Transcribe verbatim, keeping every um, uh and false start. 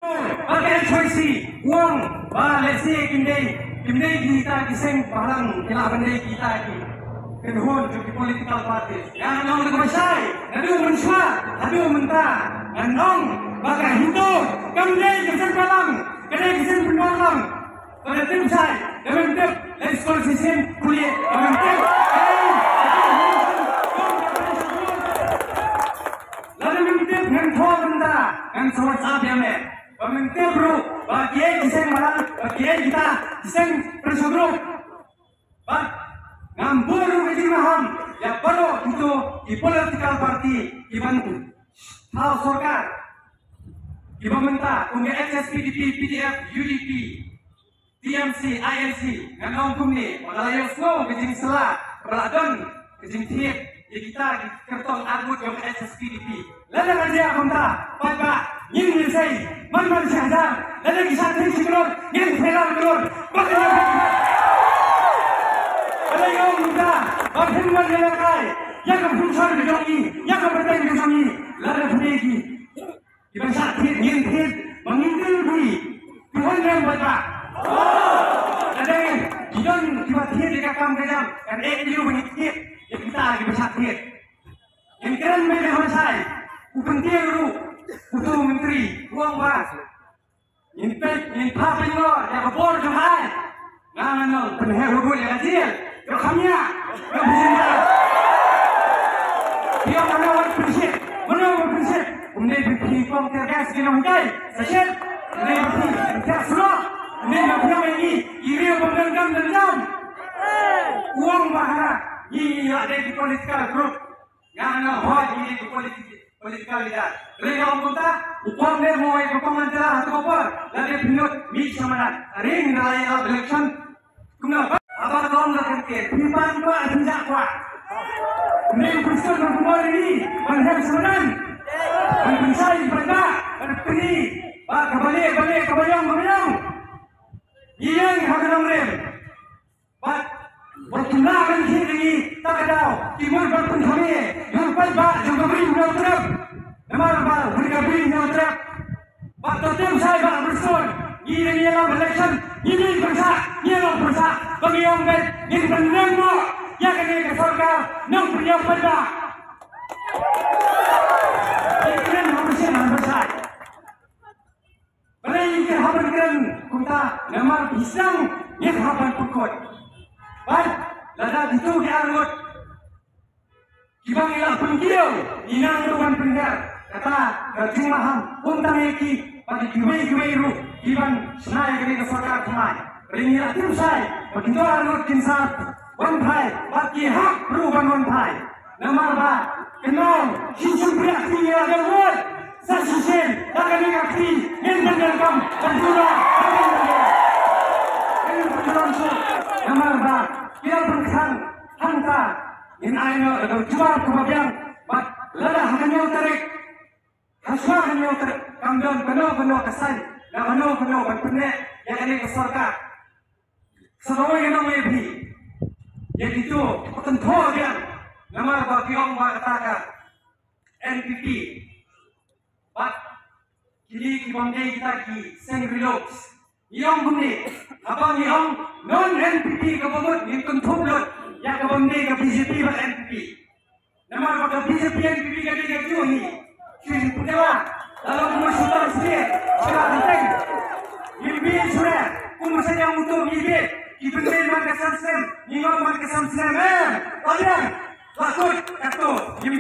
Ba ka H Y C u ong ba lehse kim dei, kim dei kita ki seng bhalang ki lah ban dei kita ki kynhun jong ki political parties. Ngan ong da kaba shai naduh mynshuwa haduh mynta. Ngan ong ba ka HITO kam dei ka seng bhalang, ka dei ka seng pynbor lang. Ba da tip shai, da men tip, leit skul shisien, khuliew, ba men tip. Ei, lada men tip ngan thoh mynta, ngan sa WhatsApp ïa me. Ba men tip ruh ba kiei ki seng bhalang, ba kiei kita ki seng pressure group. Bad ngam buh ruh ka jingmaham ïa baroh kito ki political party kiban thaw sorkar, kiba mynta kum ka H S P D P, P D F, U D P, T M C, I N C. Ngan ong kumne, ba ka la ïohsngew ka jingsylla, ba la don ka jingthied ïa kita ki kyrtong arngut jong ka H S P D P. Lada ka jia kumta, paidbah, ngin ïasei, man man shi hajar, lada ki shah thied shi klur, ngin pynlong klur. Ba ka ïa, ba ka ïa ong kumta, ba phin wan ïalehkai ïa ka pynshoi ka jong ngi, ïa ka pyrthei ka jong ngi. Lada phi ki Kiba shah thied ngin thied, ba ngin thied ruh. Phi wan rem bad ba. Lada ki don kiba thied ïa ka kam ka jam, kan eh ïa u ba ngin thied ïa kita kiba shah thied. Ngin kren beit ïa u shai, u pyntieng ruh, uto u myntri, u ong ba ngin peit, ngin phah pynlor ïa ka bor jong ai. Nga nga nong pynheh ruh ïa ka jil. Ka kham ïa. Ka bjinta. Ïa mano wan pynshit. Mano wan pynshit. Um dei phi phi kong tear gas ki nong kai. Sa shit. Um dei phi phi gas lo. Um dei phi phi ngi. Iri wan dendam dendam. Uang bahara. Ngi ngi ïa dei ki political group. Nga nga hoi ngi dei ki politi-, political leader. Ri nga ong kumta, u kong ne mo ai ko kong antara hatu ko por. Lade pinut mi samanan. Ring na ai election. Kumna ba, aba kong la kan ke. Pipan ko atin ja ko. Ni pynshoi ko kumor ni. Ban hem samanan. Ban pynshoi ban ba. Ban pini. Ba kabale bale kabayong kabayong. Iyang ha ka nong rem. Bad, bad ki la kan thied ïa ngi, ta ka daw, ki mut ban pynthame ïa u paidbah jong ka Bri Hynñiewtrep. Namar ba, u Bri ka Bri Hynñiewtrep. Bad to tip shai ba Bri Ston, ngi dang ïalam election, ngi dang pyrshah, ngi ïalam pyrshah, ba ngi ong beit, ngin pynrem mo ïa kane ka sorkar nongpynïap paidbah. Ngi kren ha pyrshah, ha pyrshah. Balei ngin hap ban kren kumta, namar phi sdang ngin hap ban pynkut. Bad lada kito ki arngut kiba ngi la pynkiew, ngi nang ruh ban pynhiar. Kata ka jingmaham, kumta ngi ki, bad kiwei kiwei ruh kiban shna ïa kane ka sorkar thymmai. Balei ngi la tip shai ba kito arngut kin sa wan phai, bad ki hap ruh ban wan phai. Namar ba ka nong shisien pyrshah ïa ka vote. Sa shisien da kane ka kti ngin pyndonkam ban pura. Ngin pyndonkam shuh. Namar ba ki la pynkhang hangta ngin ai noh da ka jubab kaba biang. Bad lada ha ka hynñiew tarik, ha shuwa ka hynñiew tarik, kam don kano kano ka sign na kano kano ban pynneh ïa kane ka sorkar. Sa kawei ka nong ïa phi. Ïa kito, ki kynthoh biang. Namar ba ki ong ba kata ka N P P. Bad kine ki bym dei kita ki seng ri lok. Ngi ong kumne, haba ngi ong non N P P kaba mut ngin kynthup lut ïa ka bym dei ka B J P bad N P P. Namar ba ka B J P N P P ka dei ka juh hi. Shu pynkylla. Lada kumba shu tang sdie, shu la teng. Ngim bieit shuh re. Kumba sa ïa uto ngim bieit. Ki pynbeit man ka san snem, ngi ngop man ka san snem. Eh, odiang. Lakut, kato. Ngim